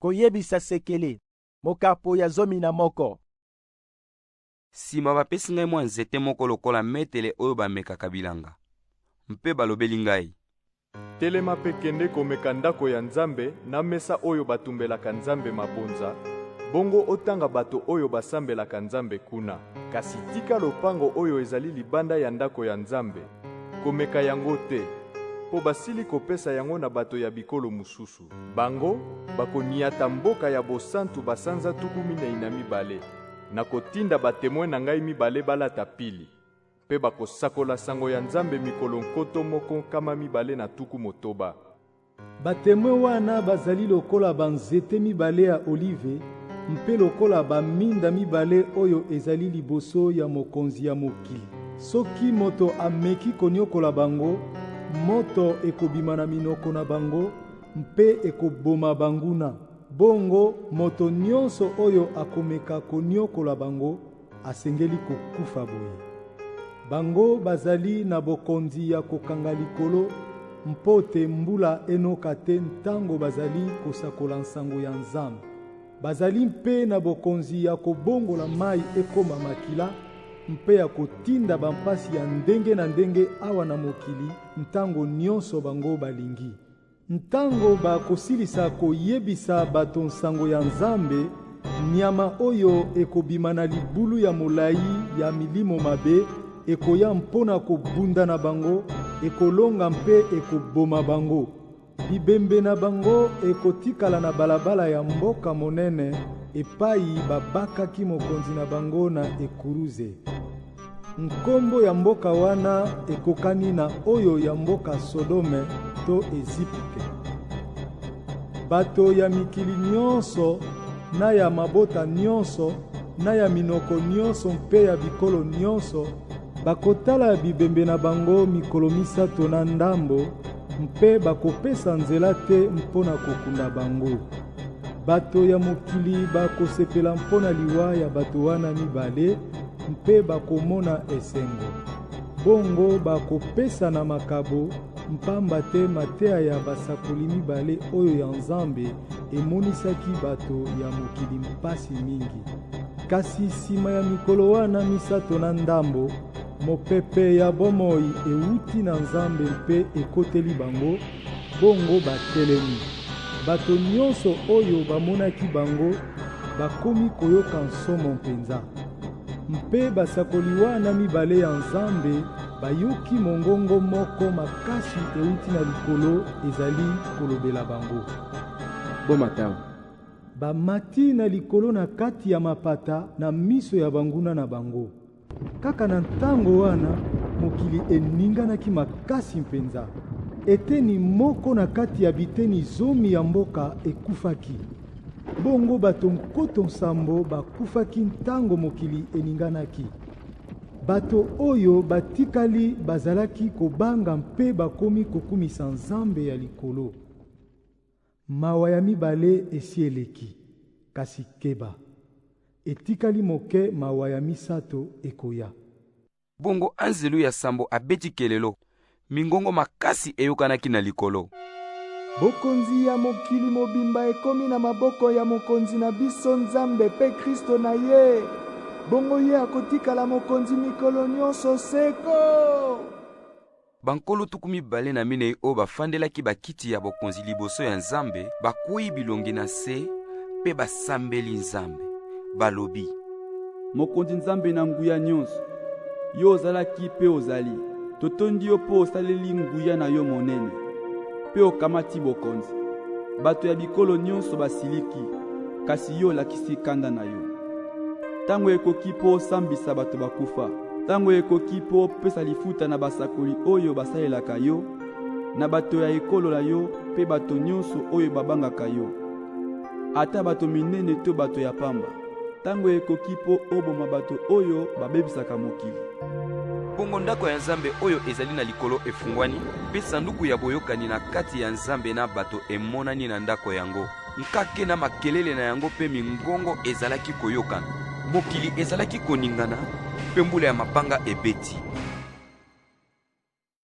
Koyebisa sekele, mokapo ya 11. Sima bapesi ngai mwa nzete moko lokola metele oyo bamekaka bilanga, mpe balobeli ngai. Telema mpe kende komeka ndako ya Nzambe na mesa oyo batumbelaka Nzambe mabonza, bongo otanga bato oyo basambelaka Nzambe kuna. Kasi tika lopango oyo ezali libanda ya ndako ya Nzambe, komeka yango te, mpo basili kopesa yango na bato ya bikolo mosusu. Bango bakoniata mboka ya bosantu basanza 42. Nakotinda batemwe na ngai mibale balata pili, mpe bakosakola sango ya Nzambe mikolo 1260. Batemwe wana bazali lokola banzete mibale ya olive mpe lokola baminda mibale oyo ezali liboso ya mokonzi ya mokili. Soki moto ameki konyokola bango, moto ekobima na minoko na bango mpe ekoboma banguna. Bongo moto nyonso oyo akomeka konyokola bango asengeli kokufa boye. Bango bazali na bokonzi ya kokanga likolo mpo te mbula enoka te ntango bazali kosakola nsango ya Nzambe. Bazali mpe na bokonzi ya kobongola mai ekoma makila mpe ya kotinda bampasi ya ndenge na ndenge awa na mokili ntango nyonso bango balingi. Ntango bakosilisa koyebisa bato nsango ya Nzambe, nyama oyo ekobima na libulu ya molai ya milimo mabe ekoya mpo na kobunda na bango, ekolonga mpe ekoboma bango. Bibembe na bango ekotikala na balabala ya mboka monene epai babakaki mokonzi na bango na ekuruze. Nkombo ya mboka wana ekokani na oyo ya mboka Sodome to Ezipite. Bato ya mikili nyonso na ya mabota nyonso na ya minoko nyonso mpe ya bikolo nyonso bakotala bibembe na bango mikolo misato na ndambo mpe bakopesa nzela te mpo na kokunda bango. Bato ya mokili bakosepela mpo na liwa ya bato wana mibale mpe bakomona esengo. Bongo bakopesana makabo, mpamba te mateya ya basakoli mibale oyo ya Nzambe emonisaki bato ya mokili mpasi mingi. Kasi nsima ya mikolo wana misato na ndambo, mopepe ya bomoi ewuti na Nzambe mpe ekoteli bango, bongo batelemi. Bato nyonso oyo bamonaki bango bakomi koyoka nsomo mpenza. Mpe basakoli wana mibale ya Nzambe bayoki mongongo moko makasi euti na likolo ezali kolobela bango. Bomata. Bamati na likolo na kati ya mapata na miso ya banguna na bango. Kaka na ntango wana mokili eninganaki makasi mpenza. Eteni moko na kati ya biteni 10 ya mboka ekufaki. Bongo bato 7,000 bakufaki ntango mokili eninganaki. Bato oyo batikali bazalaki kobanga mpe bakomi kokumisa Nzambe ya likolo. Mawa ya mibale esi eleki, kasi keba, etikali moke mawa ya misato ekoya. Bongo anzelu ya sambo abeti kelelo, mingongo makasi eyokanaki na likolo. Bokonzi ya mokili mobimba ekomi na maboko ya mokonzi na biso Nzambe mpe Kristo na ye. Bongo ye akotikala mokonzi mikolo nyonso seko. Bankolo 24 oyo bafandelaki bakiti ya bokonzi liboso ya Nzambe bakwei bilongi na se mpe basambeli Nzambe. Balobi: Mokonzi Nzambe na nguya nyonso, yo ozalaki mpe ozali, totondi yo mpo osaleli nguya na yo monene mpe okamati bokonzi. Bato ya bikolo nyonso basiliki, kasi yo olakisi kanda na yo. Tango ekoki mpo osambisa bato bakufa, tango ekoki mpo opesa lifuta na basakoli oyo basalelaka yo, na bato ya ekolo na yo mpe bato nyonso oyo babangaka yo, ata bato minene to bato ya pamba. Tango ekoki mpo oboma bato oyo babebisaka mokili. Bongo ndako ya Nzambe oyo ezali na likolo efungwani, mpe sanduku ya boyokani na kati ya Nzambe na bato emonani na ndako yango. Nkake na makelele na yango mpe mingongo ezalaki koyokana. Mokili ezalaki koningana mpe mbula ya mabanga ebeti.